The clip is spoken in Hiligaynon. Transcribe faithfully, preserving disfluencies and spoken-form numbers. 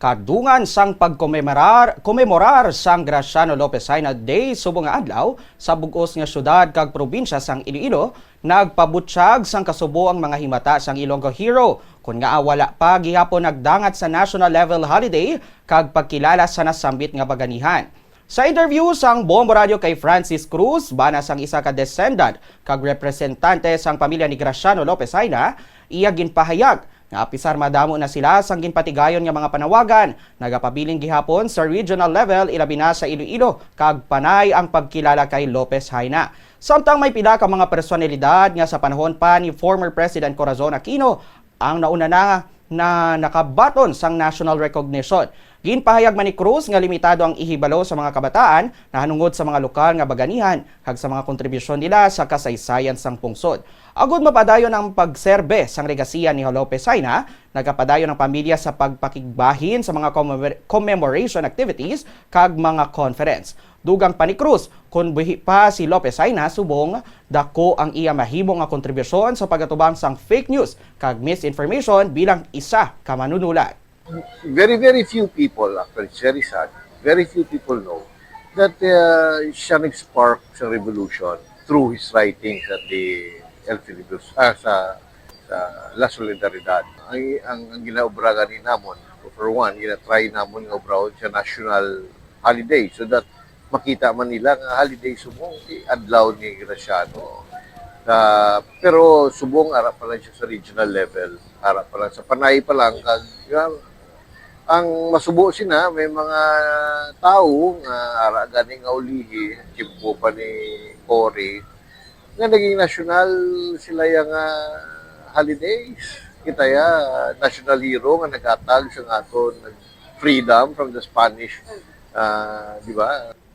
Kadungan sang pagkomemorar, komemorar sang Graciano Lopez Jaena Day subong nga adlaw sa bug-os nga syudad kag probinsya sang Iloilo, nagpabutyag sang kasubo ang mga himata sang Ilonggo Hero, kon ngaa wala pa gihapon nagdangat sa national level holiday kag pagkilala sa nasambit nga baganihan. Sa interview sang Bombo Radio kay Francis Cruz, bana sang isa ka descendant kag representante sang pamilya ni Graciano Lopez Jaena, iya ginpahayag nga apisar madamo na sila sang ginpatigayon nga mga panawagan, nagapabilin gihapon sa regional level, ilabi na sa Iloilo, kag panay ang pagkilala kay Lopez Jaena. Samtang may pila ka mga personalidad nga sa panahon pa ni former President Corazon Aquino ang nauna na, na nakabaton sang national recognition. Ginpahayag man ni Cruz nga limitado ang ihibalo sa mga kabataan nahanungod sa mga lokal nga baganihan kag sa mga kontribusyon nila sa kasaysayan sang pungsod. Agud mapadayon ang pagserbe sang legasiya ni Lopez Jaena, nagapadayon ang pamilya sa pagpakigbahin sa mga commemor-, commemoration activities kag mga conference. Dugang pa ni Cruz, kon buhi pa si Lopez Jaena, subong dako ang iya mahimo nga kontribusyon sa pag-atubang sang fake news kag misinformation bilang isa ka manunulat. Very, very few people, actually, it's very sad, very few people know that uh, siya nag-spark sa revolution through his writings at the El Filibuster, ah, sa, sa La Solidaridad. Ang, ang, ang ginaobra gani namon, for one, ginatry namon nga obrahon sa national holiday so that makita man nila nga holiday subong si adlaw ni Graciano. Ah, pero subong ara pa lang siya sa regional level, ara pa lang sa panay pa lang kag, di ba, ang masubo sina may mga tawo nga ara gani nga ulihi, tiyempo pa ni Cory, nga naging national sila yang ah, holidays. Kita ya, national hero nga naghatag sa aton freedom from the Spanish, ah, di ba?